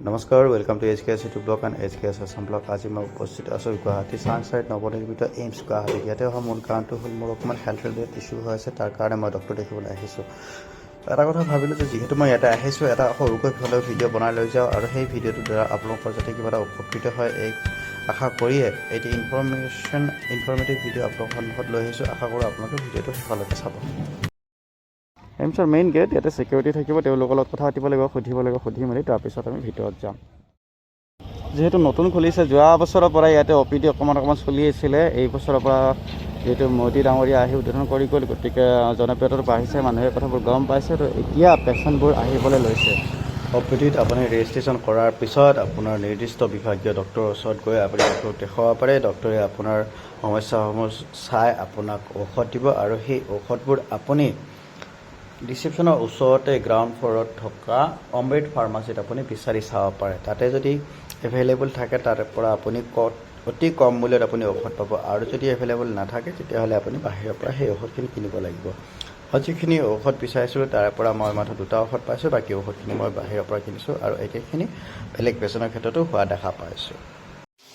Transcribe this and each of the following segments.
নমস্কাৰ, welcome to HKS YouTube blog and HKS Assam blog. আজি মই উপস্থিত আছোঁ গুৱাহাটী চাংসাৰিত নৱনিৰ্মিত এইমছ গুৱাহাটীত। ইয়াতে অহা মূল কাৰণটো হ'ল মোৰ অকণমান হেল্থ ৰিলেটেড ইছ্যু হৈ আছে, তাৰ কাৰণে মই ডক্টৰ দেখিবলৈ আহিছোঁ। এটা কথা ভাবিলোঁ যে যিহেতু মই ইয়াতে আহিছোঁ, এটা সৰুকৈ হ'লেও ভিডিঅ' বনাই লৈ যাওঁ আৰু সেই ভিডিঅ'টোৰ দ্বাৰা আপোনালোকৰ যাতে কিবা এটা উপকৃত হয়, এই আশা কৰিয়ে এটি ইনফৰ্মেটিভ ভিডিঅ' আপোনালোকৰ সন্মুখত লৈ আহিছোঁ। আশা কৰোঁ আপোনালোকে ভিডিঅ'টো শেষলৈকে চাব। এইমছৰ মেইন গেট, ইয়াতে ছিকিউৰিটি থাকিব, তেওঁলোকৰ লগত কথা পাতিব লাগিব, সুধিব লাগিব। সুধি মেলি তাৰপিছত আমি ভিতৰত যাম। যিহেতু নতুন খুলিছে, যোৱা বছৰৰ পৰা ইয়াতে অ' পি ডি অকণমান অকণমান চলি আছিলে। এই বছৰৰ পৰা যিহেতু মোদী ডাঙৰীয়া আহি উদ্বোধন কৰি গ'ল, গতিকে জনপ্ৰিয়তাটো বাঢ়িছে, মানুহে কথাবোৰ গম পাইছে। তো এতিয়া পেচেণ্টবোৰ আহিবলৈ লৈছে। অ' পি ডিত আপুনি ৰেজিষ্ট্ৰেশ্যন কৰাৰ পিছত আপোনাৰ নিৰ্দিষ্ট বিভাগীয় ডক্টৰৰ ওচৰত গৈ আপুনি ডক্টৰক দেখুৱাব পাৰে। ডক্টৰে আপোনাৰ সমস্যাসমূহ চাই আপোনাক ঔষধ দিব আৰু সেই ঔষধবোৰ আপুনি ৰিচিপশ্যনৰ ওচৰতে গ্ৰাউণ্ড ফ্ল'ৰত থকা অমৃত ফাৰ্মাচীত আপুনি বিচাৰি চাব পাৰে। তাতে যদি এভেইলেবল থাকে, তাৰ পৰা আপুনি অতি কম মূল্যত আপুনি ঔষধ পাব আৰু যদি এভেইলেবল নাথাকে, তেতিয়াহ'লে আপুনি বাহিৰৰ পৰা সেই ঔষধখিনি কিনিব লাগিব। মই যিখিনি ঔষধ বিচাৰিছিলোঁ, তাৰ পৰা মই মাথো দুটা ঔষধ পাইছোঁ। বাকী ঔষধখিনি মই বাহিৰৰ পৰা কিনিছোঁ আৰু একেখিনি বেলেগ পেচেণ্টৰ ক্ষেত্ৰতো হোৱা দেখা পাইছোঁ।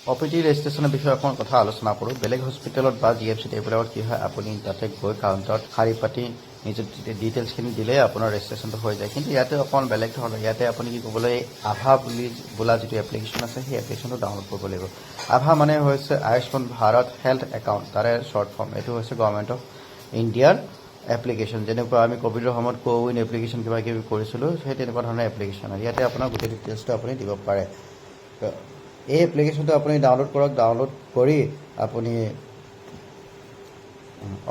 অ' পি ডি ৰেজিষ্ট্ৰেশ্যনৰ বিষয়ে অকণমান কথা আলোচনা কৰোঁ। বেলেগ হস্পিটেলত বা জি এম চিত এইবিলাকত কি হয়, আপুনি তাতে গৈ কাউণ্টাৰত শাৰী পাতি নিজৰ ডিটেইলছখিনি দিলেই আপোনাৰ ৰেজিষ্ট্ৰেশ্যনটো হৈ যায়। কিন্তু ইয়াতে অকণমান বেলেগ ধৰণৰ। ইয়াতে আপুনি কি ক'ব লাগিব, আভা বুলি বোলা যিটো এপ্লিকেশ্যন আছে, সেই এপ্লিকেশ্যনটো ডাউনলোড কৰিব লাগিব। আভা মানে হৈছে আয়ুষ্মান ভাৰত হেল্থ একাউণ্ট, তাৰে শ্বৰ্ট ফৰ্ম। এইটো হৈছে গভৰ্ণমেণ্ট অফ ইণ্ডিয়াৰ এপ্লিকেশ্যন। যেনেকুৱা আমি ক'ভিডৰ সময়ত কোৱিন এপ্লিকেশ্যন কিবা কিবি কৰিছিলোঁ, সেই তেনেকুৱা ধৰণৰ এপ্লিকেশ্যন হয়। ইয়াতে আপোনাৰ গোটেই ডিটেইলছটো আপুনি দিব পাৰে। এই এপ্লিকেশ্যনটো আপুনি ডাউনলোড কৰক। ডাউনলোড কৰি আপুনি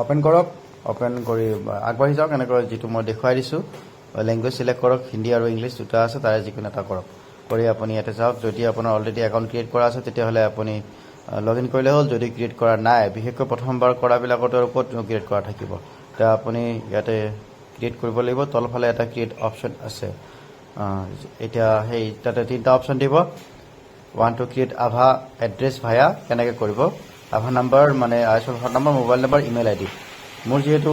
অ'পেন কৰক। অ'পেন কৰি আগবাঢ়ি যাওক এনেকৈ যিটো মই দেখুৱাই দিছোঁ। লেংগুৱেজ চিলেক্ট কৰক, হিন্দী আৰু ইংলিছ দুটা আছে, তাৰে যিকোনো এটা কৰক। কৰি আপুনি ইয়াতে যাওক। যদি আপোনাৰ অলৰেডি একাউণ্ট ক্ৰিয়েট কৰা আছে, তেতিয়াহ'লে আপুনি লগ ইন কৰিলে হ'ল। যদি ক্ৰিয়েট কৰা নাই, বিশেষকৈ প্ৰথমবাৰ কৰাবিলাকতো আৰু ক'ত ক্ৰিয়েট কৰা থাকিব, তেতিয়া আপুনি ইয়াতে ক্ৰিয়েট কৰিব লাগিব। তলফালে এটা ক্ৰিয়েট অপশ্যন আছে। এতিয়া সেই তাতে তিনিটা অপশ্যন দিব। Want to create ABHA address via কেনেকৈ কৰিব, আভা নাম্বাৰ মানে Ayushman Bharat number, mobile number, email ID. মোৰ যিহেতু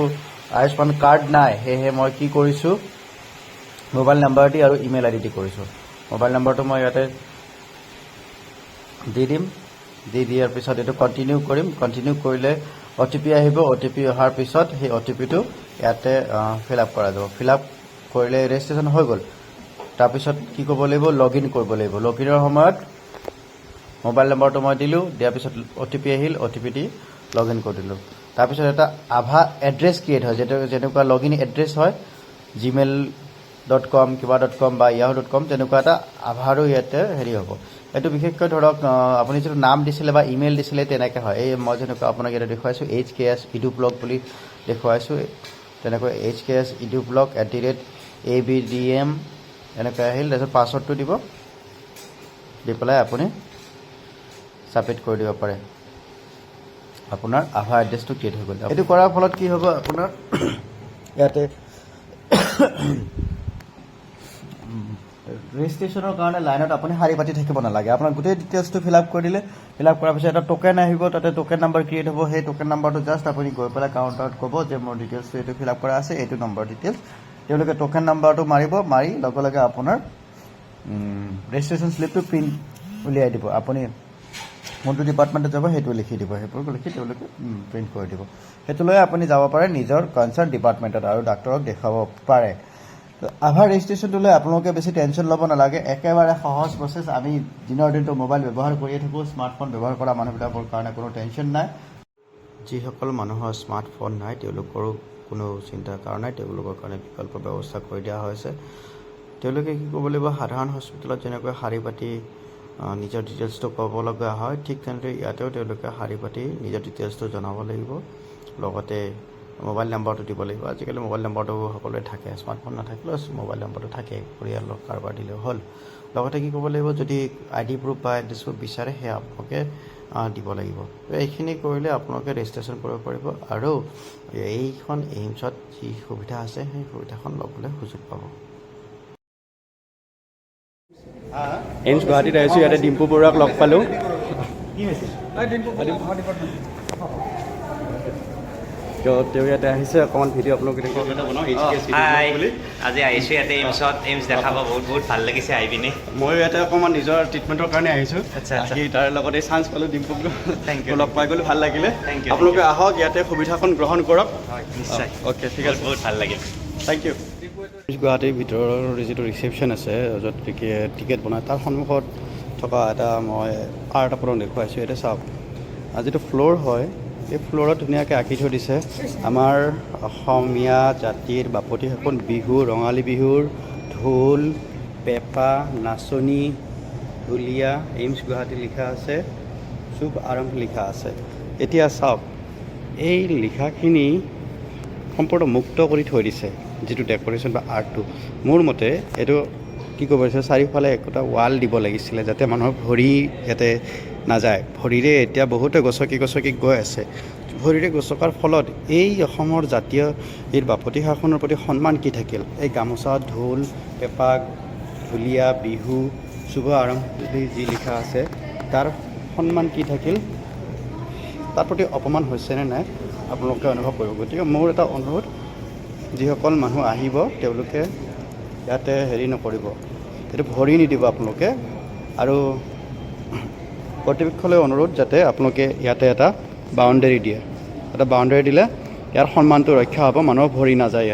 আয়ুষ্মান কাৰ্ড নাই, সেয়েহে মই কি কৰিছোঁ, মোবাইল নাম্বাৰ দি আৰু ইমেইল আই ডি দি কৰিছোঁ। মোবাইল নাম্বাৰটো মই ইয়াতে দি দিম। দি দিয়াৰ পিছত এইটো কণ্টিনিউ কৰিম। কণ্টিনিউ কৰিলে অ' টি পি আহিব। অ' টি পি অহাৰ পিছত সেই অ' টি পিটো ইয়াতে ফিল আপ কৰা যাব। ফিল আপ কৰিলে ৰেজিষ্ট্ৰেশ্যন হৈ গ'ল। তাৰপিছত কি কৰিব লাগিব? লগ ইন কৰিব লাগিব। লগ ইনৰ সময়ত মোবাইল নম্বৰটো মই দিলোঁ। দিয়াৰ পিছত অ' টি পি আহিল। অ' টি পি দি লগ ইন কৰি দিলোঁ। তাৰপিছত এটা আভা এড্ৰেছ ক্ৰিয়েট হয়, যিটো যেনেকুৱা লগ ইন এড্ৰেছ হয়, জিমেইল.কম, কিবা .কম বা য়াহু.কম, তেনেকুৱা এটা আভাৰো ইয়াতে হেৰি হ'ব। এইটো বিশেষকৈ ধৰক আপুনি যিটো নাম দিছিলে বা ইমেইল দিছিলে, তেনেকৈ হয়। এই মই যেনেকুৱা আপোনাক ইয়াতে দেখুৱাইছোঁ, H K S edu blog বুলি দেখুৱাইছোঁ, তেনেকৈ HKS edublog@ABDM এনেকৈ আহিল। তাৰপিছত পাছৱৰ্ডটো দিব। দি পেলাই আপুনি ছাবমিট কৰি দিব পাৰে। আপোনাৰ আভা এড্ৰেছটো ক্ৰিয়েট হৈ গ'ল। এইটো কৰাৰ ফলত কি হ'ব? আপোনাৰ ইয়াতে ৰেজিষ্ট্ৰেশ্যনৰ কাৰণে লাইনত আপুনি শাৰী পাতি থাকিব নালাগে। আপোনাৰ গোটেই ডিটেইলছটো ফিল আপ কৰি দিলে। ফিল আপ কৰাৰ পিছত এটা টোকেন আহিব, তাতে টোকেন নাম্বাৰ ক্ৰিয়েট হ'ব। সেই টোকেন নাম্বাৰটো জাষ্ট আপুনি গৈ পেলাই কাউণ্টাৰত ক'ব যে মোৰ ডিটেইলছটো এইটো ফিল আপ কৰা আছে, এইটো নম্বৰ ডিটেইলছ। তেওঁলোকে টোকেন নাম্বাৰটো মাৰিব। মাৰি লগে লগে আপোনাৰ ৰেজিষ্ট্ৰেশ্যন শ্লিপটো প্ৰিণ্ট উলিয়াই দিব। আপুনি কোনটো ডিপাৰ্টমেণ্টত যাব, সেইটো লিখি দিব। সেইবোৰ লিখি তেওঁলোকে প্ৰিণ্ট কৰি দিব। সেইটো লৈ আপুনি যাব পাৰে নিজৰ কনচাৰ্ণ ডিপাৰ্টমেণ্টত আৰু ডাক্তৰক দেখুৱাব পাৰে। তো আভাৰ ৰেজিষ্ট্ৰেশ্যনটো লৈ আপোনালোকে বেছি টেনশ্যন ল'ব নালাগে। একেবাৰে সহজ প্ৰচেছ। আমি দিনৰ দিনটো মোবাইল ব্যৱহাৰ কৰিয়ে থাকোঁ। স্মাৰ্টফোন ব্যৱহাৰ কৰা মানুহবিলাকৰ কাৰণে কোনো টেনশ্যন নাই। যিসকল মানুহৰ স্মাৰ্টফোন নাই, তেওঁলোকৰো কোনো চিন্তাৰ কাৰণ নাই। তেওঁলোকৰ কাৰণে বিকল্প ব্যৱস্থা কৰি দিয়া হৈছে। তেওঁলোকে কি কৰিব লাগিব? সাধাৰণ হস্পিটেলত যেনেকৈ শাৰী পাতি নিজৰ ডিটেইলছটো ক'ব লগা হয়, ঠিক তেনেদৰে ইয়াতেও তেওঁলোকে শাৰী পাতি নিজৰ ডিটেইলছটো জনাব লাগিব, লগতে মোবাইল নাম্বাৰটো দিব লাগিব। আজিকালি মোবাইল নাম্বাৰটো সকলোৰে থাকে। স্মাৰ্টফোন নাথাকিলেও মোবাইল নাম্বাৰটো থাকে, পৰিয়ালৰ কাৰোবাৰ দিলেও হ'ল। লগতে কি ক'ব লাগিব, যদি আই ডি প্ৰুফ বা এড্ৰেছ প্ৰুফ বিচাৰে, সেয়া আপোনালোকে দিব লাগিব। এইখিনি কৰিলে আপোনালোকে ৰেজিষ্ট্ৰেশ্যন কৰিব পাৰিব আৰু এইখন এইমছত যি সুবিধা আছে, সেই সুবিধাখন ল'বলৈ সুযোগ পাব। এইমছ গুৱাহাটীত আহিছোঁ। ইয়াতে ডিম্পু বৰুৱাক লগ পালোঁ। কি হৈছে? তো তেওঁ ইয়াতে আহিছে, অকণমান ভিডিঅ' আপোনালোকে দেখুৱাব বনাওঁ এইচ কে হাই। বুলি। আজি আহিছোঁ ইয়াতে এইমছত, এইমছ দেখাব। বহুত বহুত ভাল লাগিছে আহি পিনে। ময়ো ইয়াতে অকণমান নিজৰ ট্ৰিটমেণ্টৰ কাৰণে আহিছোঁ। আচ্ছা। আহি তাৰ লগতে চান্স পালোঁ, ডিম্পুক Thank you. লগ পাই গ'লো, ভাল লাগিলে। Thank you. আপোনালোকে আহক, ইয়াতে সুবিধাখন গ্ৰহণ কৰক। হয়, নিশ্চয়। অ'কে, ঠিক আছে। বহুত বহুত ভাল লাগিল। Thank you. গুৱাহাটীৰ ভিতৰৰ যিটো ৰিচেপশ্যন আছে, য'ত টিকেট বনায়, তাৰ সন্মুখত থকা এটা মই আৰ্ট আপোনাক দেখুৱাইছোঁ। ইয়াতে চাওক, যিটো ফ্ল'ৰ হয়, এই ফ্ল'ৰত ধুনীয়াকৈ আঁকি থৈ দিছে আমাৰ অসমীয়া জাতিৰ বাপতি সাহোন বিহু, ৰঙালী বিহুৰ ঢোল, পেঁপা, নাচনী, ঢুলীয়া, এইমছ গুৱাহাটী লিখা আছে, শুভ আৰম্ভ লিখা আছে। এতিয়া চাওক, এই লিখাখিনি সম্পূৰ্ণ মুক্ত কৰি থৈ দিছে যিটো ডেক'ৰেশ্যন বা আৰ্টটো। মোৰ মতে এইটো কি ক'ব বিচাৰিছে, চাৰিওফালে একোটা ৱাল দিব লাগিছিলে, যাতে মানুহৰ ভৰি ইয়াতে নাযায়। ভৰিৰে এতিয়া বহুতে গছকি গছকি গৈ আছে। ভৰিৰে গছকাৰ ফলত এই অসমৰ জাতীয় এই বাপতি সাহোনৰ প্ৰতি সন্মান কি থাকিল? এই গামোচা, ঢোল, পেঁপা, ঢুলীয়া, বিহু, শুভ আৰম্ভণি যি লিখা আছে, তাৰ সন্মান কি থাকিল? তাৰ প্ৰতি অপমান হৈছেনে নাই আপোনালোকে অনুভৱ কৰিব। গতিকে মোৰ এটা অনুৰোধ, যিসকল মানুহ আহিব তেওঁলোকে ইয়াতে হেৰি নকৰিব, এইটো ভৰি নিদিব আপোনালোকে। আৰু কৰ্তৃপক্ষলৈ অনুৰোধ যাতে আপোনালোকে ইয়াতে এটা বাউণ্ডেৰী দিয়ে। এটা বাউণ্ডেৰী দিলে ইয়াৰ সন্মানটো ৰক্ষা হ'ব, মানুহৰ ভৰি নাযায় ইয়াত।